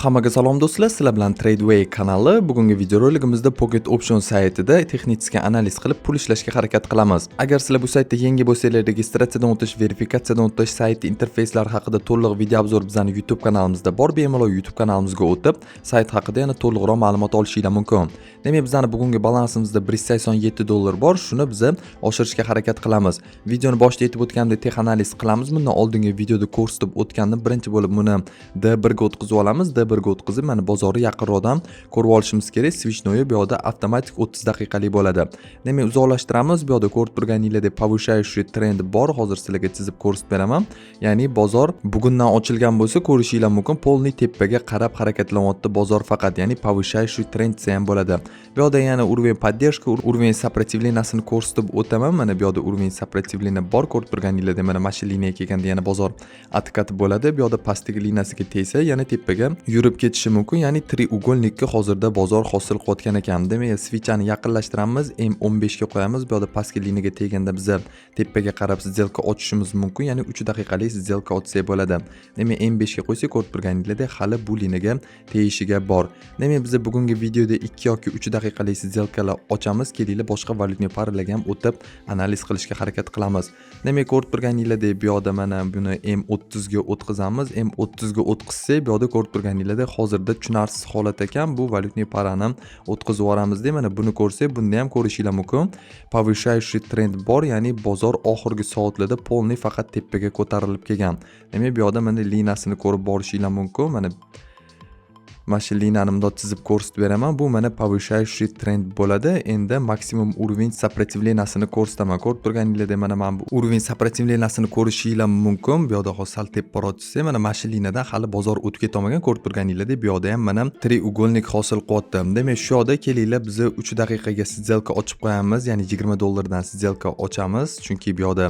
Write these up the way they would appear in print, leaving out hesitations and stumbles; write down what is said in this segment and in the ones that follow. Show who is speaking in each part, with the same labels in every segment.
Speaker 1: Hammaga salom, do'stlar, sizlar bilan Tradeway kanali. Bugungi videoroligimizda Pocket Option saytida texnik analiz qilib pul ishlashga harakat qilamiz. Agar sizlar bu saytda yangi bo'lsanglar, registratsiyadan o'tish, verifikatsiyadan o'tish, sayt interfeyslari haqida to'liq video обзор bizning YouTube kanalimizda bor. Bemalol YouTube kanalimizga o'tib, sayt haqida yana to'liqroq ma'lumot olishinglar mumkin. Demak, bizning bugungi balansimizda 187 dollar bor. Shuni biz oshirishga harakat qilamiz. Videoni boshida aytib o'tgandek, тех analiz qilamiz. Bundan oldingi videoda ko'rsatib o'tgandim. Birinchi bo'lib buni D1 ga o'tkazib olamiz. D1 ga o'tkazib, mana, bozorni yaqinroqdan ko'rib olishimiz kerak. Свечной bu yoqda avtomatik 30 daqiqalik bo'ladi. Demak, uzoqlashtiramiz. Bu yoqda ko'rib turganinglardek, повышающий trend bor. Hozir sizlarga chizib ko'rsatib beraman. Ya'ni bozor bugundan ochilgan bo'lsa, ko'rishinglar mumkin, полный tepaga qarab harakatlanyapti bozor faqat, ya'ni повышающий trend desa ham bo'ladi. Bu yoqda yana уровень поддержка, уровень сопротивления sini ko'rsatib o'taman. Mana bu yoqda уровень сопротивления bor, ko'rib turganinglardek, mana shu liniyaga kelganda yana bozor откат bo'ladi. Bu yoqda pastdagi liniyasiga tegsa, yana tepaga yurib ketishi mumkin, ya'ni треугольник ka hozirda bozor hosil qilayotgan ekan. Demak, свеча ni yaqinlashtiramiz, M15 ga qo'yamiz. Bu yoqda pastki liniyaga teganda biza tepaga qarab сделка ochishimiz mumkin, ya'ni 3 daqiqalik сделка ochsak bo'ladi. Demak, M5 ga qo'ysak, ko'rib turganinglardek, hali bu liniyaga tegishiga bor. Demak, biz bugungi videoda 2 yoki 3 daqiqalik сделка lar ochamiz. Kelinglar, boshqa валютный пара larga ham o'tib, analiz qilishga harakat qilamiz. Demak, ko'rib turganinglardek, bu yoqda mana buni M30 ga o'tkazamiz. M30 ga o'tkazsak, bu yoqda ko'rib turganinglardek, hozirda tushunarsiz holat ekan. Bu валютный пара ni o'tkazib yuboramizda, mana buni ko'rsak, bunda ham ko'rishinglar mumkin, повышающий trend bor, ya'ni bozor oxirgi soatlarda полный faqat tepaga ko'tarilib kelgan. Demak, bu yoqda mana liniyasini ko'rib borishinglar mumkin. Mana shu liniyani mundoq chizib ko'rsatib beraman. Bu mana повышающий trend bo'ladi. Endi maksimum уровень сопротивления sini ko'rsataman. Ko'rib turganinglardek, mana bu уровень сопротивления sini ko'rishinglar mumkin. Bu yoqda hozir sal teparoq chizsak, mana shu liniyadan hali bozor o'tib ketolmagan. Ko'rib turganinglardek, bu yoqda ham mana треугольник hosil qilyapti. Demak, shu yoqda kelinglar, biza 3 daqiqaga сделка ochib qo'yamiz, ya'ni 20 dollardan сделка ochamiz, chunki bu yoqda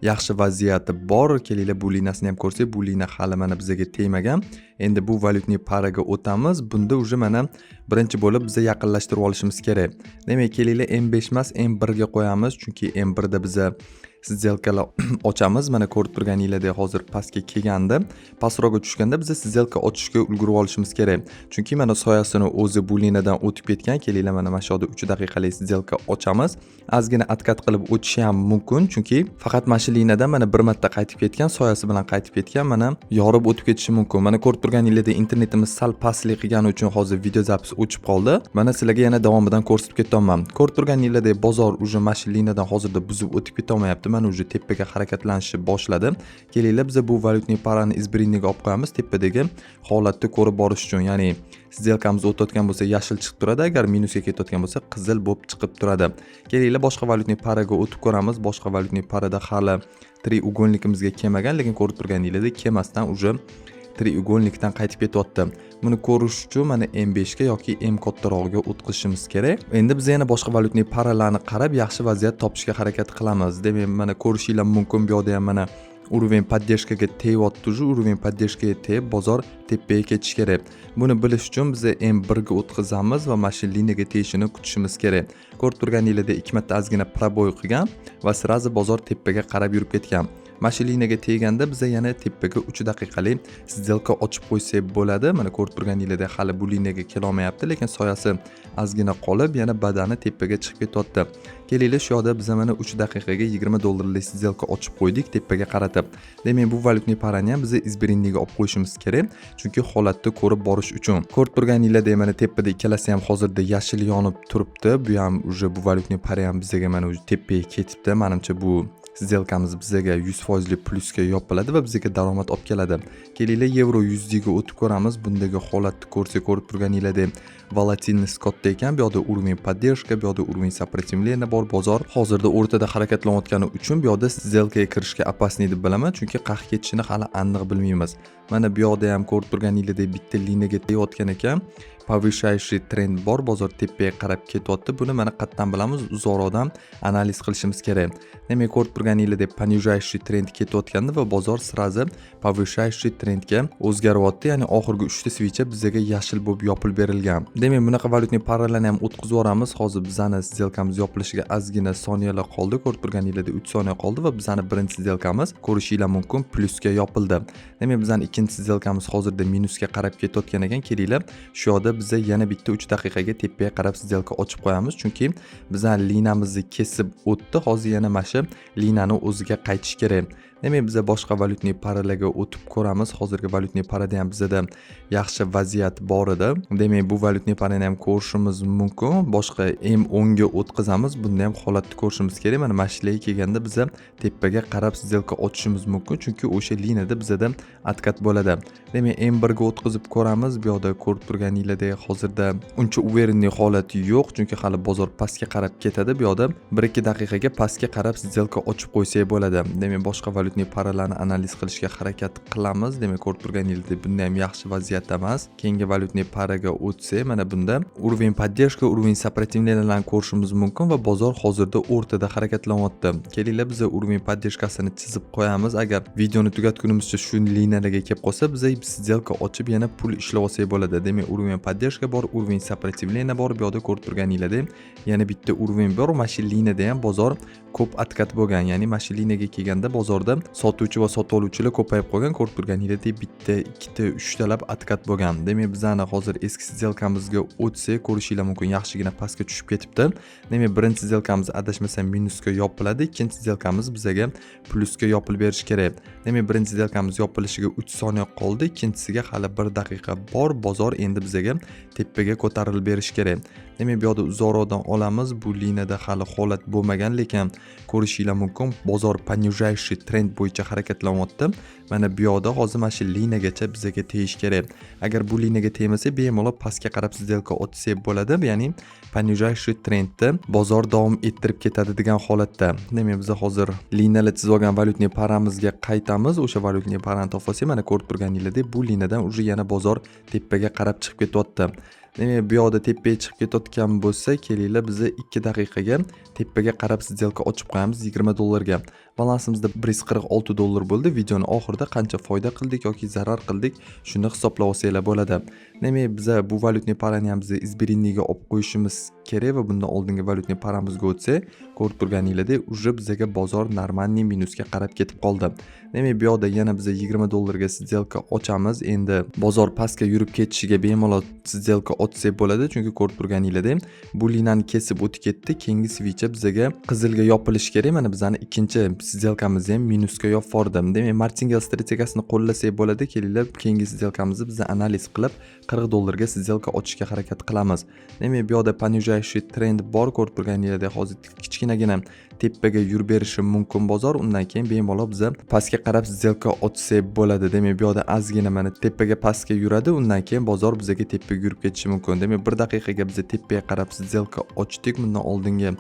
Speaker 1: yaxshi vaziyati bor. Kelinglar, bu liniyasini ham ko'rsak, bu liniya hali mana bizaga tegmagan. Endi bu валютный пара ga o'tamiz. Bunda уже mana birinchi bo'lib biza yaqinlashtirib olishimiz kerak. Demak, kelinglar, M5 emas, M1 ga qo'yamiz, chunki M1 da biza сделка lar ochamiz. Mana, ko'rib turganinglardek, hozir pastga kelgandi. Pastroqga tushganda biza сделка ochishga ulgurib olishimiz kerak, chunki mana soyasini o'zi bu liniyadan o'tib ketgan. Kelinglar, mana shu yerda 3 daqiqalik сделка ochamiz. Ozgina откат qilib o'tishi ham mumkin, chunki faqat mana shu liniyadan mana bir marta qaytib ketgan, soyasi bilan qaytib ketgan, mana yorib o'tib ketishi mumkin. Mana, ko'rib turganinglardek, internetimiz sal pastlik qilgani uchun hozir video запись o'chib qoldi. Mana, sizlarga yana davomidan ko'rsatib ketyapman. Ko'rib turganinglardek, bozor уже mana shu liniyadan hozirda buzib o'tib ketolmayapti, mana уже tepaga harakatlanishni boshladi. Kelinglar, biza bu валютный пара ni избранный ga olib qo'yamiz, tepadagi holatni ko'rib borish uchun, ya'ni сделка miz o'tayotgan bo'lsa, yashil chiqib turadi, agar minusga ketayotgan bo'lsa, qizil bo'lib chiqib turadi. Kelinglar, boshqa валютный пара ga o'tib ko'ramiz. Boshqa валютный пара da hali треугольник imizga kelmagan, lekin ko'rib turganinglardek, kelmasdan уже треугольник dan qaytib ketyapti. Buni ko'rish uchun mana M5 ga yoki M kattarog'iga o'tkazishimiz kerak. Endi biz yana boshqa валютный пара larni qarab, yaxshi vaziyat topishga harakat qilamiz. Demak, mana, ko'rishinglar mumkin, bu yoqda ham mana уровень поддержка ga tegyapti, уже уровень поддержка ga tegib, bozor tepaga ketishi kerak. Buni bilish uchun biz M1 ga o'tkazamiz va mana shu liniyaga tegishini kutishimiz kerak. Ko'rib turganinglardek, ikki marta ozgina пробой qilgan va сразу bozor tepaga qarab yurib ketgan. Mana shu liniyaga teganda biza yana tepaga 3 daqiqalik сделка ochib qo'ysak bo'ladi. Mana, ko'rib turganinglardek, hali bu liniyaga kelolmayapti, lekin soyasi ozgina qolib, yana badani tepaga chiqib ketyapti. Kelinglar, shu yoqda biza mana 3 daqiqaga 20 dollarlik сделка ochib qo'ydik tepaga qaratib. Demak, bu валютный пара ni ham biza избранный ga olib qo'yishimiz kerak, chunki holatni ko'rib borish uchun. Ko'rib turganinglardek, mana tepada ikkalasi ham hozirda yashil yonib turibdi. Bu ham уже, bu валютный пара ham bizaga mana уже tepaga ketibdi. Manimcha, bu сделка miz bizaga 100 foizli plyusga yopiladi va bizga daromad olib keladi. Kelinglar, yevro USD ga o'tib ko'ramiz. Bundagi holatni ko'rsak, ko'rib turganinglardek, волатильность katta ekan. Bu yoqda уровень поддержка, bu yoqda уровень сопротивления bor. Bozor hozirda o'rtada harakatlanayotgani uchun bu yoqda сделка ga kirishga опасный deb bilaman, chunki qayerga ketishini hali aniq bilmaymiz. Mana bu yoqda ham ko'rib turganinglardek, bitta liniyaga tegayotgan ekan. Повышающий trend bor, bozor tepaga qarab ketyapti. Buni mana qayerdan bilamiz? Uzoqroqdan analiz qilishimiz kerak. Demak, ko'rib turganinglardek, turganinglardek, понижающий trend ketayotgandi va bozor сразу повышающий trendga o'zgaryapti, ya'ni oxirgi uchta свеча bizaga yashil bo'lib yopilib berilgan. Demak, bunaqa валютный пара larni ham o'tkazib yuboramiz. Hozir bizani сделка miz yopilishiga ozgina soniyalar qoldi. Ko'rib turganinglardek, 3 soniya qoldi va bizani birinchi сделка miz, ko'rishinglar mumkin, plyusga yopildi. Demak, bizani ikkinchi сделка miz hozirda minusga qarab ketayotgan ekan. Kelinglar, shu yoqda biza yana bitta 3 daqiqaga tepaga qarab сделка ochib qo'yamiz, chunki bizani liniyamizni kesib o'tdi. Hozir yana mana shu liniyani o'ziga qaytish kerak. Demak, biza boshqa валютный пара larga o'tib ko'ramiz. Hozirgi валютный пара da ham bizada yaxshi vaziyat bor edi. Demak, bu валютный пара ni ham ko'rishimiz mumkin. Boshqa M10 ga o'tkazamiz. Bunda ham holatni ko'rishimiz kerak. Mana shularga kelganda biza tepaga qarab сделка ochishimiz mumkin, chunki o'sha liniyada bizada откат bo'ladi. Demak, M1 ga o'tkazib ko'ramiz. Bu yoqda ko'rib turganinglardek, hozirda uncha уверенный holat yo'q, chunki hali bozor pastga qarab ketadi. Bu yoqda 1-2 daqiqaga pastga qarab сделка ochib qo'ysak bo'ladi. Demak, boshqa валютный пара larni analiz qilishga harakat qilamiz. Demak, ko'rib turganingizdek, bunda ham yaxshi vaziyat emas. Keyingi валютный пара ga o'tsak, mana bunda уровень поддержка, уровень сопротивления larni ko'rishimiz mumkin va bozor hozirda o'rtada harakatlanyapti. Kelinglar, biz уровень поддержка sini chizib qo'yamiz. Agar videoni tugatgunimizcha shu liniyalarga kelib qolsa, biz сделка ochib, yana pul ishlab olsak bo'ladi. Demak, уровень поддержка bor, уровень сопротивления bor. Bu yoqda ko'rib turganinglardek, yana bitta уровень bor. Mana shu liniyada ham bozor ko'p откат bo'lgan, ya'ni mana shu liniyaga kelganda bozorda sotuvchi va sotib oluvchilar ko'payib qolgan. Ko'rib turganingizdek, bitta, ikkita, uchtalab откат bo'lgan. Demak, bizani hozir eski сделка mizga o'tsak, ko'rishinglar mumkin, yaxshigina pastga tushib ketibdi. Demak, birinchi сделка miz, adashmasam, minusga yopiladi, ikkinchi сделка miz bizaga plyusga yopilib berishi kerak. Demak, birinchi сделка miz yopilishiga 3 soniya qoldi, ikkinchisiga hali 1 daqiqa bor. Bozor endi bizaga tepaga ko'tarilib berishi kerak. Demak, bu yoqda uzoqroqdan olamiz. Bu liniyada hali holat bo'lmagan, lekin ko'rishinglar mumkin, bozor понижающий trend bo'yicha harakatlanyapti. Mana bu yoqda hozir mana shu liniyagacha bizaga tegish kerak. Agar bu liniyaga tegmasa, bemalol pastga qarab сделка ochsak bo'ladi, ya'ni понижающий trendni bozor davom ettirib ketadi degan holatda. Demak, biz hozir liniyalar chizib olgan валютный пара mizga qaytamiz. O'sha валютный пара ni topib olsak, mana ko'rib turganingizdek, bu liniyadan уже yana bozor tepaga qarab chiqib ketyapti. Demak, bu yoqda tepaga chiqib ketayotgan bo'lsa, kelinglar, biza 2 daqiqaga tepaga qarab сделка ochib qo'yamiz 20 dollarga. Balansimizda 146 dollar bo'ldi. Videoni oxirida qancha foyda qildik yoki zarar qildik, shuni hisoblab olsanglar bo'ladi. Demak, biza bu валютный пара ni ham biza избранный ga olib qo'yishimiz kerak va bundan oldingi валютный пара mizga o'tsak, ko'rib turganingizdek, уже bizaga bozor нормальный minusga qarab ketib qoldi. Demak, bu yoqda yana biza 20 dollarga сделка ochamiz. Endi bozor pastga yurib ketishiga bemalol сделка ochsak bo'ladi, chunki ko'rib turganingizdek, bu liniyani kesib o'tib ketdi. Keyingi свеча bizaga qizilga yopilishi kerak. Mana bizani ikkinchi сделка mizni ham minusga yopib yubordi. Demak, martingale strategiyasini qo'llasak bo'ladi. Kelinglar, keyingi сделка mizni biz analiz qilib, 40 dollarga сделка ochishga harakat qilamiz. Demak, bu yoqda понижающий trend bor. Ko'rib turganingizdek, hozir kichkinagina tepaga yurib berishi mumkin bozor. Undan keyin bemalol biza pastga qarab сделка ochsak bo'ladi. Demak, bu yoqda ozgina mana tepaga, pastga yuradi, undan keyin bozor bizaga tepaga yurib ketishi mumkin. Demak, 1 daqiqaga biza tepaga qarab сделка ochdik. Bundan oldingi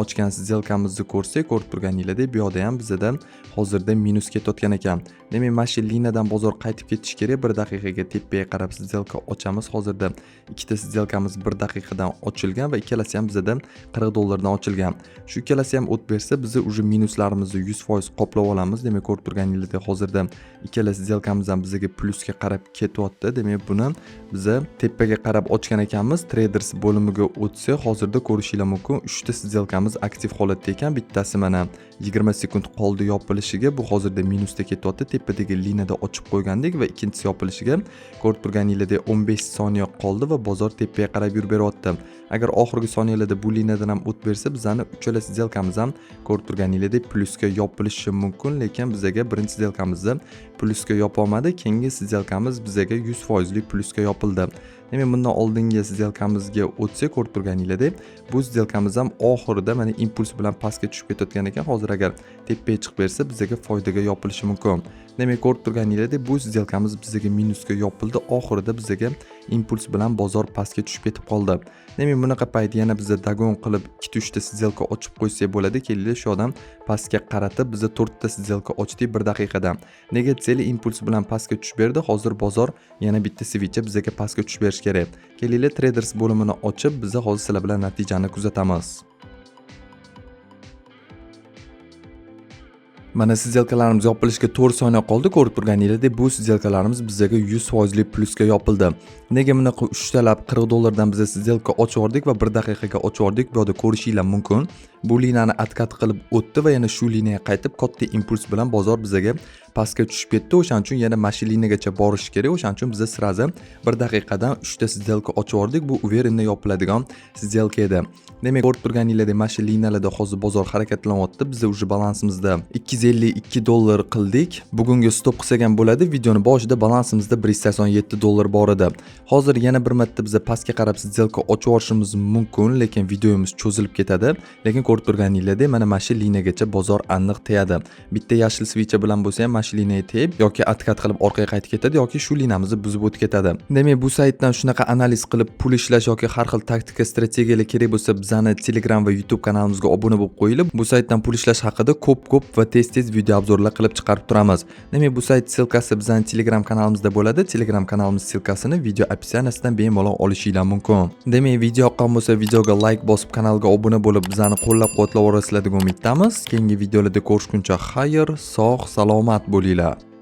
Speaker 1: ochgan сделка mizni ko'rsak, ko'rib turganingizdek, bu yoqda ham bizada hozirda minus ketayotgan ekan. Demak, mana shu liniyadan bozor qaytib ketishi kerak. 1 daqiqaga tepaga qarab сделка ochamiz. Hozirda ikkita сделка miz 1 daqiqadan ochilgan va ikkalasi ham bizada 40 dollardan ochilgan. Shu ikkalasi ham o't bersa, biza уже minuslarimizni 100% qoplab olamiz. Demak, ko'rib turganingizdek, hozirda ikkala сделка miz ham bizaga plyusga qarab ketyapti. Demak, buni biza tepaga qarab ochgan ekanmiz. Traders bo'limiga o'tsak, hozirda ko'rishinglar mumkin, uchta сделка miz aktiv holatda ekan. Bittasi mana 20 sekund qoldi yopilishiga, bu hozirda minusda ketyapti, tepadagi liniyada ochib qo'ygandik va ikkinchisi yopilishiga, ko'rib turganingizdek, 15 soniya qoldi va bozor tepaga qarab yurib beryapti. Agar oxirgi soniyalarda bu liniyadan ham o't bersa, bizani uchala сделка miz ham, ko'rib turganingizdek, plyusga yopilishi mumkin. Lekin bizaga birinchi сделка mizni plyusga yopolmadi, keyingi сделка miz bizaga 100 foizli plyusga yopildi. Demak, bundan oldingi сделка mizga o'tsak, ko'rib turganingizdek, bu сделка miz ham oxirida mana impuls bilan pastga tushib ketayotgan ekan. Hozir agar tepaga chiqib bersa, bizaga foydaga yopilishi mumkin. Demak, ko'rib turganingizdek, bu сделка miz bizaga minusga yopildi, oxirida bizaga impuls bilan bozor pastga tushib ketib qoldi. Demak, bunaqa payt yana biza догон qilib, ikkita, uchta сделка ochib qo'ysak bo'ladi. Kelinglar, shu odam pastga qaratib biza to'rtta сделка ochdik 1 daqiqada. Nega desanglar, impuls bilan pastga tushib berdi. Hozir bozor yana bitta свеча bizaga pastga tushib berishi kerak. Kelinglar, traders bo'limini ochib, biza hozir sizlar bilan natijani kuzatamiz. Mana, сделка larimiz yopilishiga 4 soniya qoldi. Ko'rib turganingizdek, bu сделка larimiz bizaga 100 foizli plyusga yopildi. Nega bunaqa uchtalab 40 dollardan biza сделка ochib yubordik va bir daqiqaga ochib yubordik? Bu yerda ko'rishinglar mumkin, bu liniyani откат qilib o'tdi va yana shu liniyaga qaytib, katta impuls bilan bozor bizaga pastga tushib ketdi. O'shaning uchun yana mana shu liniyagacha borishi kerak. O'shaning uchun biza сразу bir daqiqadan uchta сделка ochib yubordik. Bu уверенно yopiladigan сделка edi. Demak, ko'rib turganingizdek, mana shu liniyalarda hozir bozor harakatlanyapti. Biza уже balansimizda 252 dollar qildik. Bugungi stop qilsak ham bo'ladi. Videoni boshida balansimizda 187 dollar bor edi. Hozir yana bir marta biza pastga qarab сделка ochib yuborishimiz mumkin, lekin videomiz cho'zilib ketadi. Lekin ko'rib turganingizdek, mana shu liniyagacha bozor aniq tegadi. Bitta yashil свеча bilan bo'lsa ham mana shu liniyaga tegib, yoki откат qilib orqaga qaytib ketadi, yoki shu liniyamizni buzib o'tib ketadi. Demak, bu saytdan shunaqa analiz qilib pul ishlash yoki har xil taktika, strategiyalar kerak bo'lsa, bizani Telegram va YouTube kanalimizga obuna bo'lib qo'yilib, bu saytdan pul ishlash haqida ko'p ko'p va tez tez video обзор lar qilib chiqarib turamiz. Demak, bu sayt ссылка si bizani Telegram kanalimizda bo'ladi. Telegram kanalimiz ссылка sini video описание sidan bemalol olishinglar mumkin. Demak, video yoqqan bo'lsa, videoga layk bosib, kanalga obuna bo'lib, bizani qo'llab quvvatlab borasizlar degan umiddamiz. Keyingi videolarda ko'rishguncha xayr, sog' salomat bo'linglar.